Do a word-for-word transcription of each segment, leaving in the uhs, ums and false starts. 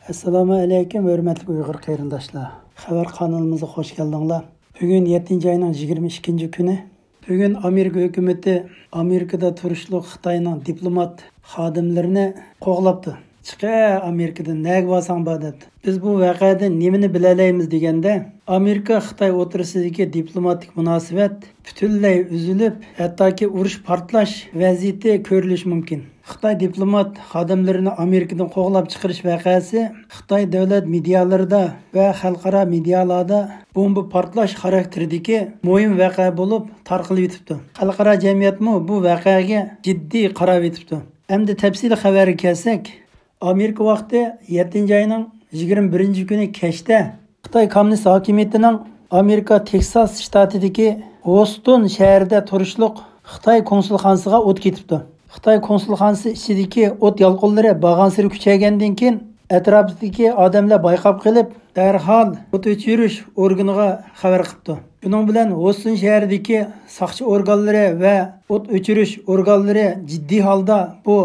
ئەسسالامۇ ئەلەيكۇم، ھۆرمەتلىك ئۇيغۇر قېرىنداشلار. خەۋەر قانىلىمىزغا خوش كەلدىڭلار. بۈگۈن يەتتىنچى ئاينىڭ يىگىرمە ئىككىنچى كۈنى. بۈگۈن ئامېرىكا ھۆكۈمىتى ئامېرىكىدا تۇرۇشلۇق خىتاينىڭ دىپلومات خادىملىرىنى قوغلاپتۇ. «چىقە ئامېرىكىدىن، نەگە بارساڭ بار» دەپتۇ. «بىز بۇ ۋەقەدىن نېمىنى بىلەلەيمىز؟» دېگەندە، ئامېرىكا خىتاي ئوتتۇرىسىدىكى دىپلوماتىك مۇناسىۋەت پۈتۈنلەي ئۈزۈلۈپ، ھەتتاكى ئۇرۇش پارتلاش ۋەزىيىتى كۆرۈلۈشى مۇمكىن. خىتاي دىپلومات خادىملىرىنى ئامېرىكىدىن قوغلاپ چىقىرىش ۋەقەسى خىتاي دۆلەت مېدىيالىرىدا ۋە خەلقئارا مېدىيالاردا بومبا پارتلاش خاراكتېرىدىكى مۇھىم ۋەقە بولۇپ تارقىلىۋېتىپتۇ. خەلقئارا جەمئىيەتمۇ بۇ ۋەقەگە جىددىي قاراۋېتىپتۇ. ئەمدى تەپسىلىي خەۋەرگە كەلسەك، ئامېرىكا ۋاقتى يەتتىنچى ئاينىڭ يىگىرمە بىرىنچى كۈنى كەچتە خىتاي كوممۇنىست ھاكىمىيىتىنىڭ ئامېرىكا تېكساس شتاتىدىكى ھوستون شەھىرىدە تۇرۇشلۇق خىتاي كونسۇلخانىسىغا ئوت كېتىپتۇ. خىتاي كونسۇلخانىسى ئىچىدىكى ئوت يالقۇنلىرى بارغانسېرى كۈچەيگەندىن كېيىن، ئەتراپتىكى ئادەملەر بايقاپ قېلىپ، دەرھال ئوت ئۆچۈرۈش ئورگىنىغا خەۋەر قىپتۇ. شۇنىڭ بىلەن ھوستون شەھىرىدىكى ساقچى ئورگانلىرى ۋە ئوت ئۆچۈرۈش ئورگانلىرى جىددىي ھالدا بۇ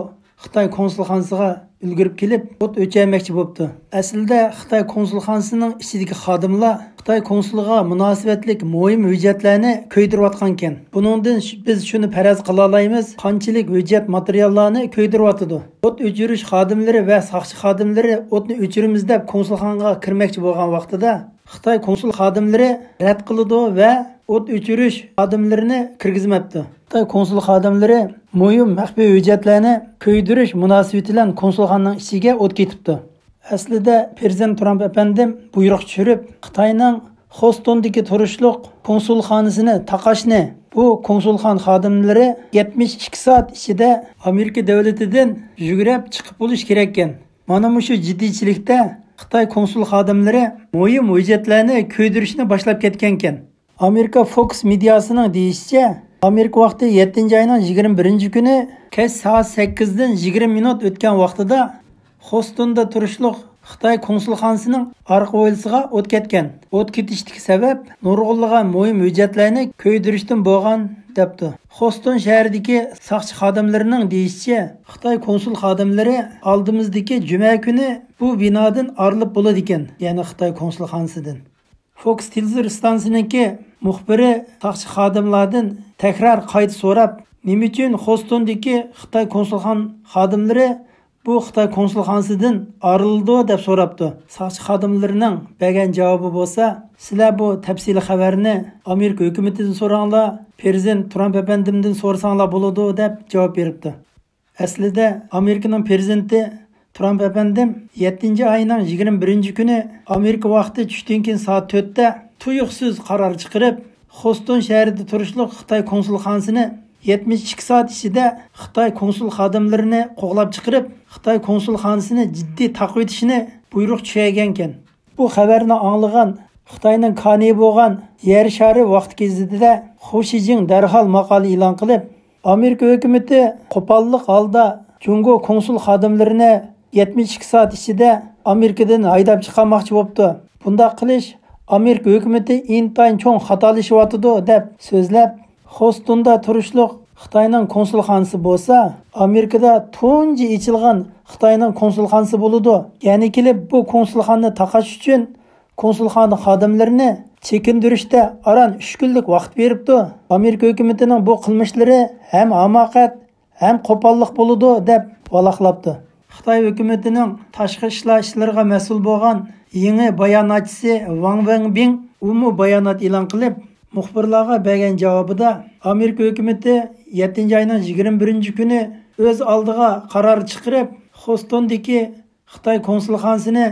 خىتاي كونسۇلخانىسىغا ئۈلگۈرۈپ كېلىپ، ئوت ئۆچۈرمەكچى بوپتۇ. ئەسلىدە خىتاي كونسۇلخانىسىنىڭ ئىچىدىكى خادىملار خىتاي كونسۇلىغا مۇناسىۋەتلىك مۇھىم ھۆججەتلەرنى كۆيدۈرۈۋاتقانىكەن. بۇنىڭدىن ش-، بىز شۇنى پەرەز قىلالايمىز، قانچىلىك ھۆججەت ماتېرىياللارنى كۆيدۈرۈۋاتىدۇ. ئوت ئۆچۈرۈش خادىملىرى ۋە ساقچى خادىملىرى ئوتنى ئۆچۈرىمىز دەپ كونسۇلخانىغا كىرمەكچى بولغان ۋاقتىدا، خىتاي كونسۇل خادىملىرى رەت قىلىدۇ ۋە ئوت ئۆچۈرۈش خادىملىرىنى كىرگۈزمەپتۇ. خىتاي كونسۇل خادىملىرى مۇھىم مەخپىي ھۆججەتلەرنى كۆيدۈرۈش مۇناسىۋىتى بىلەن كونسۇلخانىنىڭ ئىچىگە ئوت كېتىپتۇ. ئەسلىدە پىرېزىدېنت ترامپ ئەپەندىم بۇيرۇق چۈشۈرۈپ، خىتاينىڭ خوستوندىكى تۇرۇشلۇق كونسۇلخانىسىنى تاقاشنى، بۇ كونسۇلخانا خادىملىرى يەتمىش ئىككى سائەت ئىچىدە ئامېرىكا دۆلىتىدىن يۈگرەپ چىقىپ بولۇش كېرەككەن. مانا مۇشۇ جىددىيچىلىكتە خىتاي كونسۇل خادىملىرى مۇھىم ھۆججەتلەرنى كۆيدۈرۈشنى باشلاپ كەتكەنىكەن. ئامېرىكا فوكس مېدىياسىنىڭ دېيىشىچە، ئامېرىكا ۋاقتى يەتتىنچى ئاينىڭ يىگىرمە بىرىنچى كۈنى كەچ سائەت سەككىزدىن يىگىرمە مىنۇت ئۆتكەن ۋاقتىدا خوستوندا تۇرۇشلۇق خىتاي كونسۇلخانىسىنىڭ ئارقا ھويلىسىغا ئوت كەتكەن. ئوت كېتىشتىكى سەۋەب نۇرغۇنلىغان مۇھىم ھۆججەتلەرنى كۆيدۈرۈشتىن بولغان، دەپتۇ. خوستون شەھىرىدىكى ساقچى خادىملىرىنىڭ دېيىشىچە، خىتاي كونسۇل خادىملىرى ئالدىمىزدىكى جۈمە كۈنى بۇ بىنادىن ئايرىلىپ بولىدىكەن، يەنى خىتاي كونسۇلخانىسىدىن. فوكس تېلېۋىزور ئىستانسىسىنىڭكى مۇخبىرى ساقچى خادىملاردىن تەكرار قايتا سوراپ، نېمە ئۈچۈن خوستوندىكى خىتاي كونسۇلخان خادىملىرى بۇ خىتاي كونسۇلخانىسىدىن ئايرىلىدۇ دەپ سوراپتۇ. ساقچى خادىملىرىنىڭ بەرگەن جاۋابى بولسا، سىلەر بۇ تەپسىلىي خەۋەرنى ئامېرىكا ھۆكۈمىتىدىن سوراڭلار، پىرېزىدېنت ترامپ ئەپەندىمدىن سورىساڭلار بولىدۇ دەپ جاۋاب بېرىپتۇ. ئەسلىدە ئامېرىكىنىڭ پىرېزىدېنتى ترامپ ئەپەندىم يەتتىنچى ئاينىڭ يىگىرمە بىرىنچى كۈنى ئامېرىكا ۋاقتى چۈشتىن كېيىن سائەت تۆتتە تۇيۇقسىز قارار چىقىرىپ، خوستون شەھىرىدە تۇرۇشلۇق خىتاي كونسۇلخانىسىنى يەتمىش ئىككى سائەت ئىچىدە خىتاي كونسۇل خادىملىرىنى قوغلاپ چىقىرىپ، خىتاي كونسۇلخانىسىنى جىددىي تاقىۋېتىشنى بۇيرۇق چۈشۈرگەنىكەن. بۇ خەۋەرنى ئاڭلىغان خىتاينىڭ كانى بولغان يەر شارى ۋاقتى گېزىتىدە خۇ شىجىڭ دەرھال ماقالە ئېلان قىلىپ، ئامېرىكا ھۆكۈمىتى قوپاللىق ھالدا جۇڭگو كونسۇل خادىملىرىنى يەتمىش ئىككى سائەت ئىچىدە ئامېرىكىدىن ھايداپ چىقارماقچى بوپتۇ. بۇنداق قىلىش ئامېرىكا ھۆكۈمىتى ئىنتايىن چوڭ خاتالىشىۋاتىدۇ، دەپ سۆزلەپ، خوستوندا تۇرۇشلۇق خىتاينىڭ كونسۇلخانىسى بولسا ئامېرىكىدا تۇنجى ئېچىلغان خىتاينىڭ كونسۇلخانىسى بولىدۇ. يەنە كېلىپ بۇ كونسۇلخانىنى تاقاش ئۈچۈن كونسۇلخانا خادىملىرىنى چېكىندۈرۈشتە ئاران ئۈچ كۈنلۈك ۋاقىت بېرىپتۇ. ئامېرىكا ھۆكۈمىتىنىڭ بۇ قىلمىشلىرى ھەم ھاماقەت، ھەم قوپاللىق بولىدۇ، دەپ ۋالاقلاپتۇ. خىتاي ھۆكۈمىتىنىڭ تاشقى ئىشلار ئىشلىرىغا مەسئۇل بولغان يېڭى باياناتچىسى ۋاڭ ۋېنبىڭ ئۇمۇ بايانات ئېلان قىلىپ، مۇخبىرلارغا بەرگەن جاۋابىدا، ئامېرىكا ھۆكۈمىتى يەتتىنچى ئاينىڭ يىگىرمە بىرىنچى كۈنى ئۆز ئالدىغا قارار چىقىرىپ، خوستوندىكى خىتاي كونسۇلخانىسىنى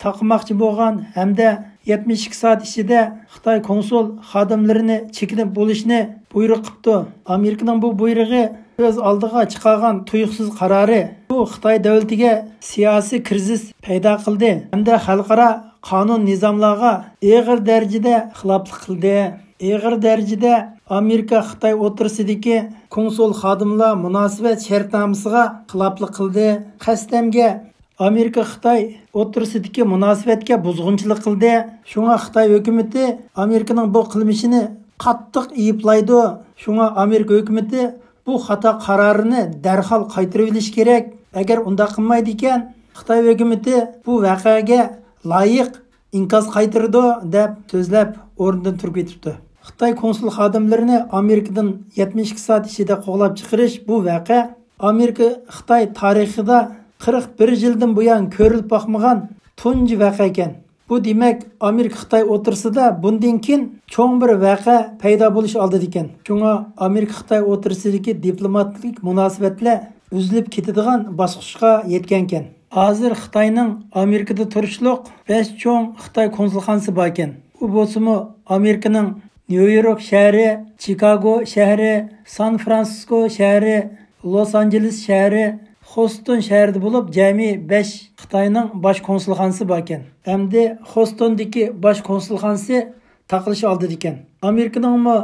تاقىماقچى بولغان ھەمدە يەتمىش ئىككى سائەت ئىچىدە خىتاي كونسۇل خادىملىرىنى چېكىنىپ بولۇشنى بۇيرۇق قىپتۇ. ئامېرىكىنىڭ بۇ بۇيرۇقى ئۆز ئالدىغا چىقارغان تۇيۇقسىز قارارى بۇ خىتاي دۆلىتىگە سىياسىي كىرىزىس پەيدا قىلدى ھەمدە خەلقئارا قانۇن نىزاملارغا ئېغىر دەرىجىدە خىلاپلىق قىلدى. ئېغىر دەرىجىدە ئامېرىكا خىتاي ئوتتۇرىسىدىكى كونسۇل خادىملار مۇناسىۋەت شەرتنامىسىغا خىلاپلىق قىلدى. قەستەنگە ئامېرىكا خىتاي ئوتتۇرىسىدىكى مۇناسىۋەتكە بۇزغۇنچىلىق قىلدى. شۇڭا خىتاي ھۆكۈمىتى ئامېرىكىنىڭ بۇ قىلمىشىنى قاتتىق ئەيىبلەيدۇ. شۇڭا ئامېرىكا ھۆكۈمىتى بۇ خاتا قارارىنى دەرھال قايتۇرۇۋېلىشى كېرەك. ئەگەر ئۇنداق قىلمايدىكەن، خىتاي ھۆكۈمىتى بۇ ۋەقەگە لايىق ئىنكاس قايتۇرىدۇ، دەپ سۆزلەپ، ئورنىدىن تۇرۇپ كېتىپتۇ. خىتاي كونسۇل خادىملىرىنى ئامېرىكىدىن يەتمىش ئىككى سائەت ئىچىدە قوغلاپ چىقىرىش بۇ ۋەقە ئامېرىكا خىتاي تارىخىدا قىرىق بىر يىلدىن بۇيان كۆرۈلۈپ باقمىغان تۇنجى ۋەقە ئىكەن. بۇ دېمەك، ئامېرىكا خىتاي ئوتتۇرىسىدا بۇندىن كېيىن چوڭ بىر ۋەقە پەيدا بولۇش ئالدىدا ئىكەن. شۇڭا ئامېرىكا خىتاي ئوتتۇرىسىدىكى دىپلوماتىك مۇناسىۋەتلەر ئۈزۈلۈپ كېتىدىغان باسقۇچقا يەتكەنكەن. ھازىر خىتاينىڭ ئامېرىكىدا تۇرۇشلۇق بەش چوڭ خىتاي كونسۇلخانىسى باركەن. ئۇ بولسىمۇ ئامېرىكىنىڭ نيۇ يورك شەھىرى، چىكاگو شەھىرى، سان فرانسىسكو شەھىرى، لوس ئانژېلېس شەھىرى، خوستون شەھىرىدە بولۇپ، جەمئىي بەش خىتاينىڭ باش كونسۇلخانىسى باركەن. ئەمدى خوستوندىكى باش كونسۇلخانىسى تاقىلىش ئالدىدا ئىكەن. ئامېرىكىنىڭمۇ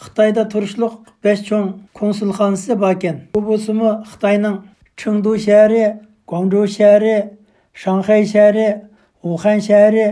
خىتايدا تۇرۇشلۇق بەش چوڭ كونسۇلخانىسى باركەن. بۇ بولسىمۇ خىتاينىڭ چېڭدۇ شەھىرى، گۇاڭجۇ شەھىرى، شاڭخەي شەھىرى، ۋۇخەن شەھىرى،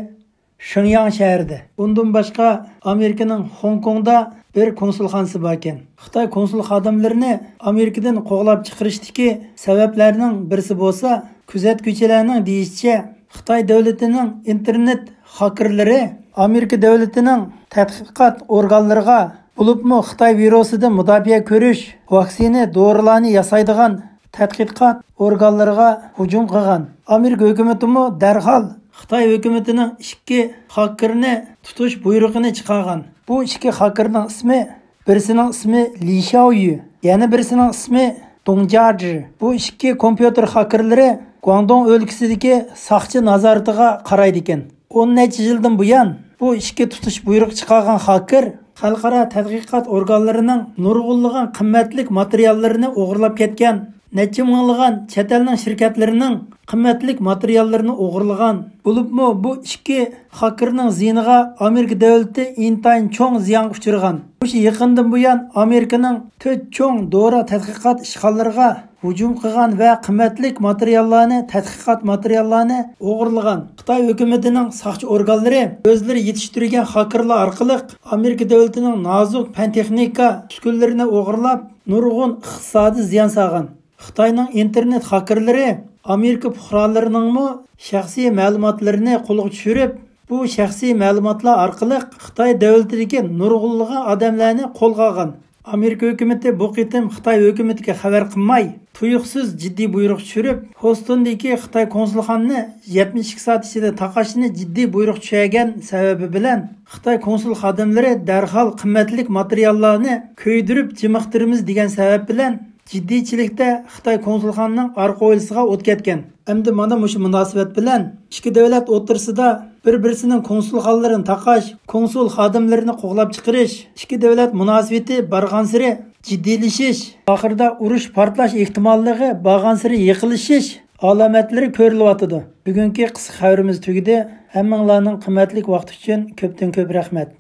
شېڭياڭ شەھىرىدە. ئۇندىن باشقا، ئامېرىكىنىڭ خوڭكوڭدا بىر كونسۇلخانىسى باركەن. خىتاي كونسۇل خادىملىرىنى ئامېرىكىدىن قوغلاپ چىقىرىشتىكى سەۋەبلەرنىڭ بىرسى بولسا، كۆزەتكۈچىلەرنىڭ دېيىشىچە، خىتاي دۆلىتىنىڭ ئىنتېرنېت خاكېرلىرى ئامېرىكا دۆلىتىنىڭ تەتقىقات ئورگانلىرىغا، بولۇپمۇ خىتاي ۋىرۇسىدىن مۇداپىئە كۆرۈش، ۋاكسىنا، دورىلارنى ياسايدىغان تەتقىقات ئورگانلىرىغا ھۇجۇم قىلغان. ئامېرىكا ھۆكۈمىتىمۇ دەرھال خىتاي ھۆكۈمىتىنىڭ ئىككى خاكېرنى تۇتۇش بۇيرۇقىنى چىقارغان. بۇ ئىككى خاكېرنىڭ ئىسمى، بىرسىنىڭ ئىسمى لى شياۋيۈ، يەنە بىرسىنىڭ ئىسمى دۇڭ جياجى. بۇ ئىككى كومپيۇتېر خاكېرلىرى گۇاڭدۇڭ ئۆلكىسىدىكى ساقچى نازارىتىغا قارايدىكەن. ئون نەچچە يىلدىن بۇيان بۇ ئىككى تۇتۇش بۇيرۇقى چىقارغان خاكېر خەلقئارا تەتقىقات ئورگانلىرىنىڭ نۇرغۇنلىغان قىممەتلىك ماتېرىياللىرىنى ئوغرىلاپ كەتكەن، نەچچە مىڭلىغان چەت ئەلنىڭ شىركەتلىرىنىڭ قىممەتلىك ماتېرىياللىرىنى ئوغرىلىغان. بولۇپمۇ بۇ ئىككى خاكېرنىڭ زىيىنىغا ئامېرىكا دۆلىتى ئىنتايىن چوڭ زىيانغا ئۇچرىغان. مۇشۇ يېقىندىن بۇيان ئامېرىكىنىڭ تۆت چوڭ دورا تەتقىقات ئىشخانىلىرىغا ھۇجۇم قىلغان ۋە قىممەتلىك ماتېرىياللارنى، تەتقىقات ماتېرىياللارنى ئوغرىلىغان. خىتاي ھۆكۈمىتىنىڭ ساقچى ئورگانلىرى ئۆزلىرى يېتىشتۈرگەن خاكېرلار ئارقىلىق ئامېرىكا دۆلىتىنىڭ نازۇك پەن-تېخنىكا ئۈسكۈنىلىرىنى ئوغرىلاپ، نۇرغۇن ئىقتىسادىي زىيان سالغان. خىتاينىڭ ئىنتېرنېت خاكېرلىرى ئامېرىكا پۇقرالىرىنىڭمۇ شەخسىي مەلۇماتلىرىنى قولغا چۈشۈرۈپ، بۇ شەخسىي مەلۇماتلار ئارقىلىق خىتاي دۆلىتىدىكى نۇرغۇنلىغان ئادەملەرنى قولغا ئالغان. ئامېرىكا ھۆكۈمىتى بۇ قېتىم خىتاي ھۆكۈمىتىگە خەۋەر قىلماي، تۇيۇقسىز جىددىي بۇيرۇق چۈشۈرۈپ، خوستوندىكى خىتاي كونسۇلخانىنى يەتمىش ئىككى سائەت ئىچىدە تاقاشنى جىددىي بۇيرۇق چۈشۈرگەن سەۋەبى بىلەن، خىتاي كونسۇل خادىملىرى دەرھال قىممەتلىك ماتېرىياللارنى كۆيدۈرۈپ چىمىقتۇرىمىز دېگەن سەۋەب بىلەن، جىددىيچىلىكتە خىتاي كونسۇلخانىنىڭ ئارقا ھويلىسىغا ئوت كەتكەن. ئەمدى مانا مۇشۇ مۇناسىۋەت بىلەن ئىككى دۆلەت ئوتتۇرىسىدا بىر-بىرسىنىڭ كونسۇلخانىلىرىنى تاقاش، كونسۇل خادىملىرىنى قوغلاپ چىقىرىش، ئىككى دۆلەت مۇناسىۋىتى بارغانسېرى جىددىيلىشىش، ئاخىرىدا ئۇرۇش پارتلاش ئېھتىماللىقى بارغانسېرى يېقىنلىشىش ئالامەتلىرى كۆرۈلۈۋاتىدۇ. بۈگۈنكى قىسقا خەۋىرىمىز تۈگىدى. ھەممىڭلارنىڭ قىممەتلىك ۋاقتى ئۈچۈن كۆپتىن كۆپ رەھمەت.